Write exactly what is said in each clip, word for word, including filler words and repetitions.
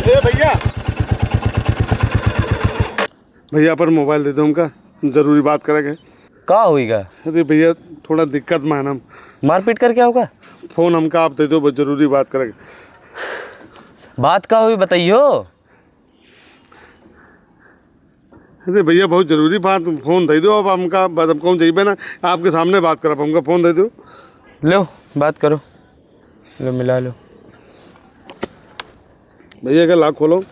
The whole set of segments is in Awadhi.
ए भैया, भैया अपन मोबाइल दे दो हमका, जरूरी बात करे के। का होइगा? अरे भैया, थोड़ा दिक्कत में है ना। मारपीट करके आओगा? फोन हमका आप दे दो, बस जरूरी बात करे के। बात का हुई बताइयो? अरे भैया, बहुत जरूरी बात, फोन दे दो अब हमका, बस हम कहूँ जइबे ना, आपके सामने बात करब, हमका फोन दे दो। लो, बात करो, लो मिला लो। भैया का लॉक खोलो।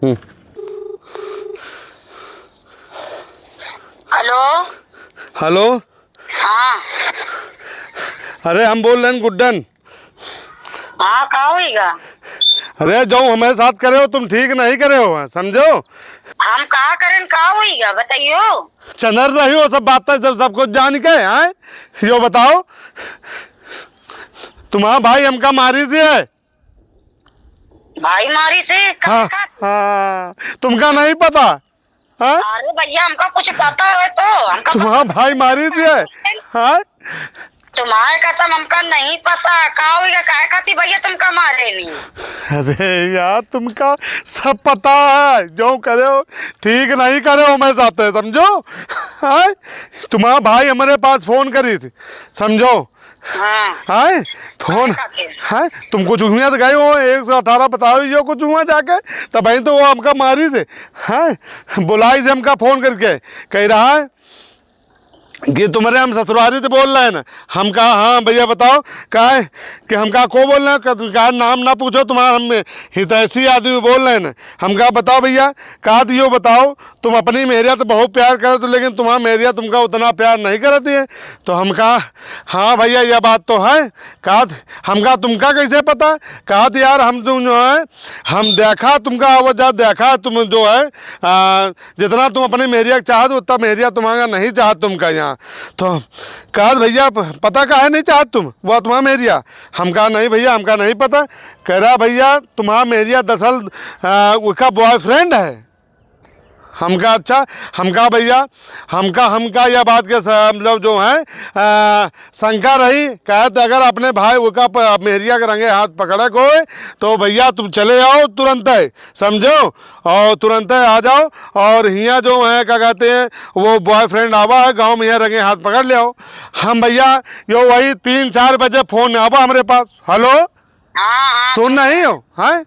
हम्म। हेलो। हेलो। हाँ। अरे हम बोल रहे हैं गुड्डन। हाँ, का होइगा? अरे जो हमारे साथ करे हो तुम ठीक नहीं करे हो, समझो। हम का करें, का होइगा बताइयो? चनर रही हो सब बातें जब सब कुछ जान के, हैं? यो बताओ, तुम्हारा भाई हमका मारी से है। भाई मारी से? हाँ, का? हाँ, तुमका नहीं पता? हाँ? अरे भैया, हमका कुछ पता है तो, हमका तुम्हारा पता भाई मारी से है? हाँ? तुम्हारे कसम, हमका नहीं पता का होइगा, काहे खातिर भैया तुमका मारे नहीं? अरे यार, तुमका सब पता है, जो करे हो ठीक नहीं करे हो मेरे साथ, समझो? हाँ? तुम्हारा भाई हमारे पास फोन करी थी, समझो? हाँ। हैं? फोन, काहे खातिर? हैं? तुम कुछ हुआ तो गए हो, एक सौ अठारह बताओ, यो कुछ हुआ जाके, तब वहीं तो वो हमका मारी थे, हैं? बुलाई से हमका फोन करके, कह रहा है कि तुम्हारे हम ससुरारी तो बोल रहे हैं ना। हम कहा, "हाँ भैया बताओ, का है?" कि हम कहा, "को बोल रहे हैं?" कहा, "नाम ना पूछो, तुम्हारा हम हितैषी आदमी बोल रहे हैं ना।" हम कहा, "बताओ भैया, का तो यो बताओ, तुम अपनी मेहरिया तो बहुत प्यार करत हो, लेकिन तुम्हारा मेहरिया तुमका उतना प्यार नहीं करती है।" तो हम कहा, "हाँ भैया, यह बात तो है।" कहा, "हम कहा, तुमका कैसे पता?" कहा, "तो यार, हम तुम जो है, हम देखा तुमका आवत जात, देखा तुम जो है, आ, जितना तुम अपनी मेहरिया के चाहत, उतना मेहरिया तुम्हारा नहीं चाहत तुमका यहाँ।" तो कहा, "भैया, प-, पता काहे नहीं चाहत तुम, वो तुम्हारा मेहरिया?" हम कहा, "नहीं भैया, हमका नहीं पता।" कह रहा, "भैया, तुम्हारा मेहरिया दरअसल, आ, उसका बॉयफ्रेंड है।" हम कहा, "अच्छा।" हम कहा, "भैया, हमका, हमका यह बात के स-, मतलब जो है, आ, शंका रही।" कहे, "तो अगर अपने भाई ओका प-, मेहरिया के रंगे हाथ पकड़े को होए, तो भैया तुम चले आओ तुरंत है, समझो, और तुरंत है आ जाओ, और हियाँ जो है, क्या कहते हैं, वो बॉयफ्रेंड आवा है गाँव में, यहाँ रंगे हाथ पकड़ ले आओ।" हम भैया, यो वही तीन चार बजे फोन आवा हमरे पास, "हेलो।" हाँ, हाँ। सुन नहीं हो, हैं?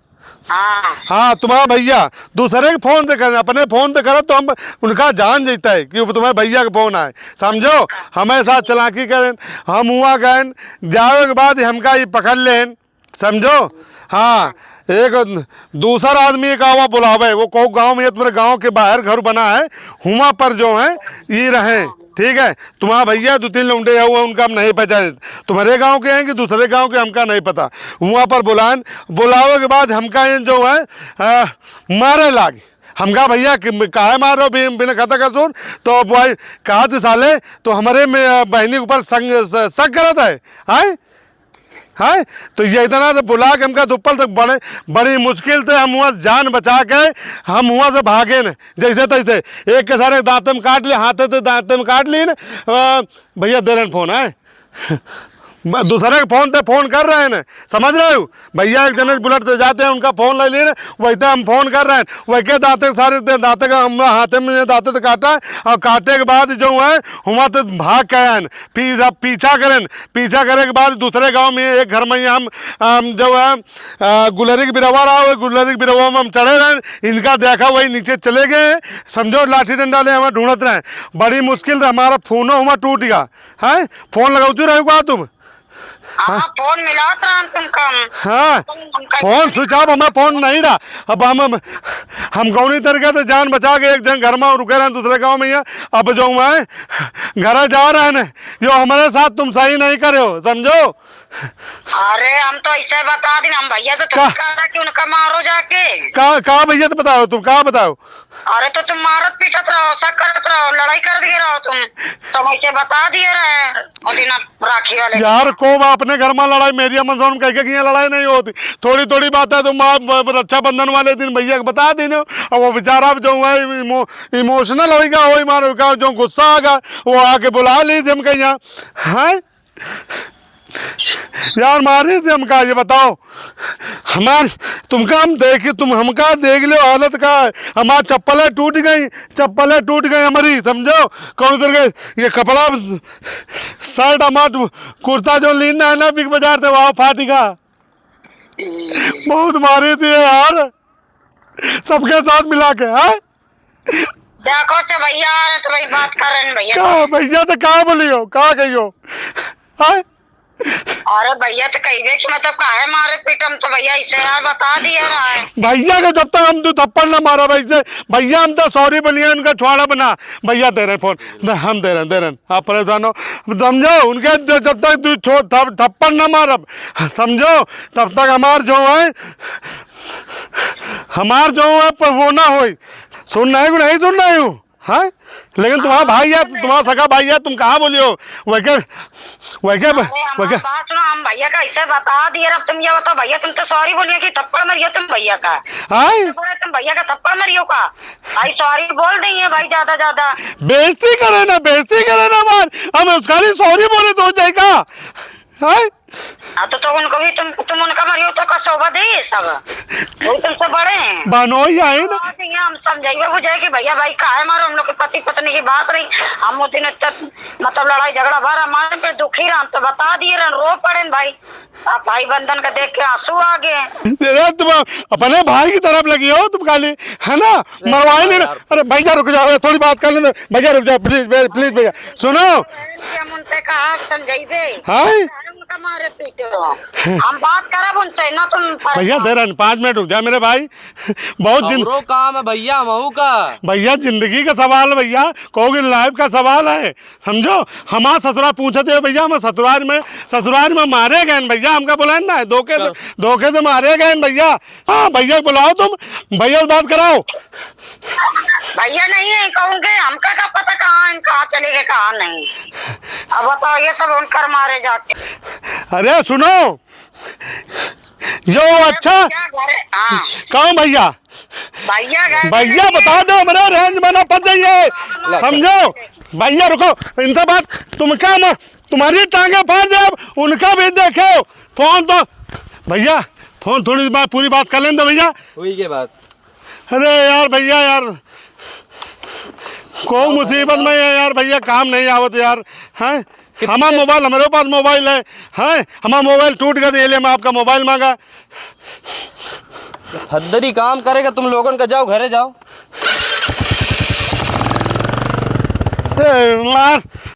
हाँ। हाँ, तुम्हारा भैया दूसरे के फोन से करे, अपने फोन से करे तो हम उनका जान जाता है कि वो तुम्हारे भैया के फोन आए, समझो? हमारे साथ चालाकी करें, हम हुआ गए, जावे के बाद हमका ये पकड़ लेन, समझो? हाँ, एक दूसरा आदमी एक आवा बुलावे, वो को गाँव में, तुम्हारे गाँव के बाहर घर बना है, हुआ पर जो है, ये रहे। ठीक है, तुम्हारा भैया दो तीन लौंडे हुआ, उनका हम नहीं पहचाने, तुम्हारे गाँव के हैं कि दूसरे गाँव के, हमका नहीं पता। वहाँ पर बुलान, बुलावे के बाद हमका ये जो है, आ, मारे लाग। हमका भैया कि-, काहे मारो बिन, बिन खता कसूर? तो अब वही कहा थे साले, तो हमारे में, आ, बहनी के ऊपर संग, स-, शक करत है, हैं? हैं? तो ये इतना से बुला के हमका दुप्पल तक बड़े, बड़ी मुश्किल से हम हुआ जान बचा के हम हुआ से भागे न, जैसे तैसे। एक के सारे दांते में काट लिए, हाथे से दांते में काट लिए न। अ, भैया दे रहे हैं फोन, हैं? ब-, दूसरे के फोन पे फोन कर रहे हैं न, समझ रहे हो? भैया एक जने बुलेट से जाते हैं, उनका फोन ले लिए न, वैसे हम फोन कर रहे हैं, वैके दांते सारे दे-, दांते का हम हाथे में ये दांते से काटा, और काटे के बाद जो है, हुआ तो भाग के आए हैं। पी-, अब पीछा करें, पीछा करे के बाद दूसरे गाँव में एक घर में हम, हम जो है, आ, गुलरी के बिरवा रहा, वही गुलरी के बिरवा में हम चढ़े रहे, इनका देखा वही नीचे चले गए, समझो लाठी डंडा ले हमें ढूंढत रहे, बड़ी मुश्किल से हमारा फोनो हुआ टूट गया, हैं? फोन लगावती रहे का तुम? हाँ, हाँ। फोन मिलात रहन तुमका हम। हाँ, तुम हमका फोन स्विच ऑफ, हमारा फोन नहीं रहा। अब हम, हम, हम कौनी तरीके से जान बचा के एक जन घर में रुके रहन, दूसरे गाँव में ही है। अब जो हुआ है, घर जा रहे हैं, जो हमारे साथ तुम सही नहीं करे हो, समझो? अरे, हम तो ऐसे बता दिन, हम भैया से का? थोड़ी कहा कि उनका मारो जाके। का, का भैया तो बताओ, तुम का बताओ? अरे, तो तुम मारत पीटत रहो, शक करत रहो, लड़ाई कर दिए रहो तुम, तो हम ऐसे बता दिए रहे। और दिन राखी वाले यार, को बा अपने घर में लड़ाई, मेरी अमन सोनम कह के कि यहाँ लड़ाई नहीं होती। थोड़ी थोड़ी बात है, तुम आप ब-, रक्षाबंधन वाले दिन भैया को बता देने। अब वो बेचारा अब जो हुआ है, इमो-, इमोशनल होइगा, वही मारे का जो गुस्सा आगा, वो आके बुला ली थी हमके यहाँ। हैं? यार, मारी से हमका ये बताओ, हमार, तुमका हम देख, तुम हमका देख लो हालत का है। हमार चप्पलें टूट गई, चप्पलें टूट गई हमारी, समझो। कौन तरह के ये कपड़ा, शर्ट हमार, कुर्ता जो लीन है ना बिग बाजार से, वहाँ फाटी का। बहुत मारे थे यार, सबके साथ मिला के, हैं? देखो, अच्छा भैया आ रहे तो भाई बात कर रहे हैं भैया। का भैया तो का बोलियो, का कहियो, हैं? अरे भैया तो कहिबे कि मतलब काहे मारे पीटम, तो भैया इसे यार बता दिया रहा है। भैया को जब तक हम दो थप्पड़ ना मारा भाई से, भैया हम तो सॉरी बोलिए, उनका छोड़ा बना। भैया दे रहे फोन, दे, हम दे रहे, दे रहे, आप परेशान हो, समझो, उनके ज-, जब तक दो छो-, थप-, थप्पड़ ना मारब, समझो, तब तक हमार जो है, हमार जो है, प-, वो ना होई। सुन नहीं, नहीं सुन नहीं हूँ, हाँ? लेकिन तुम्हारा हाँ, भाई है, सुन तुम्हारा सगा भाई है, तुम कहाँ बोलियो? वह के, वह के, अरे, हमार वह के बात सुनो, हम भैया का ऐसे बता दिए, अब तुम ये बताओ, भैया तुम तो सॉरी बोलिए कि थप्पड़ मारियो तुम भैया का? हाँ? तुम भैया का थप्पड़ मारियो का? भाई सॉरी बोल देंगे भाई, ज्यादा ज्यादा। बेइज्जती करे ना, बेइज्जती करे ना हमार, हम उसका लिए सॉरी बोले तो हो जाएगा, हैं? हाँ, तो, तो उनको भी तुम, तुम उनका मारियो तो का शोभा दे ये सब? वो तुमसे बड़े हैं। बनोई आए ना। बात यहाँ हम समझाइए बुझाए कि भैया भाई काहे मारो, हम लोग के पति पत्नी की बात रही, हम वो दिन तक मतलब लड़ाई झगड़ा भर हमारे पे दुखी रहा, हम तो बता दिए रहन, रो पड़े न भाई। अब भाई बंधन का देख के आंसू आ गए। अरे तुम अपने भाई की तरफ लगी हो तुम खाली, है ना? मरवाई नहीं ना। यार। अरे भैया रुक जाओ, थोड़ी बात कर लेना। भैया रुक जाओ, प्लीज, प्लीज भैया, सुनो। हम उनसे कहा, आप समझाइबे। हाँ? उनका मारे पीटे हो। हम बात करब उनसे, ना तुम परेशान। भैया दे रहन, पाँच मिनट रुक जा मेरे भाई। बहुत जिन- हमरो काम है भैया, हमहू का। भैया जिंदगी का सवाल है भैया, कहोगे लाइफ का सवाल है, समझो। हमार ससुरा पूछते हो भैया, हम ससुराल में, ससुराल में मारे गए हैं भैया, हमका बुलाए ना है, धोखे से, चल। धोखे से मारे गए हैं भैया। हाँ भैया बुलाओ तुम, भैया से बात कराओ। भैया नहीं है, कहूँगे हमका का पता कहाँ हैं, कहाँ चले गए, कहाँ नहीं। अब बताओ, ये सब उनकर मारे जाके। अरे सुनो, यो अच्छा। भैया घरे, हाँ। कौन भैया? भैया घरे भैया नहीं बता है। दो, हमारे रेंज में ना फंस जाइए, ला, समझो। भैया रुको, इनसे बात, तुम क्या म-, तुम्हारी टांगे फंस जाए, उनका भी देखो। फोन तो भैया, फोन थोड़ी बात, पूरी बात कर लेने दो भैया। हुई के बात। अरे यार भैया यार, को मुसीबत में है यार भैया, काम नहीं आवत यार, हैं? कितने हमार मोबाइल, हमारे पास मोबाइल है, हैं? हमार मोबाइल टूट गया, तो ये ले मैं आपका मोबाइल मांगा। हद्दरी काम करेगा तुम लोगन का, जाओ घरे जाओ। से मार,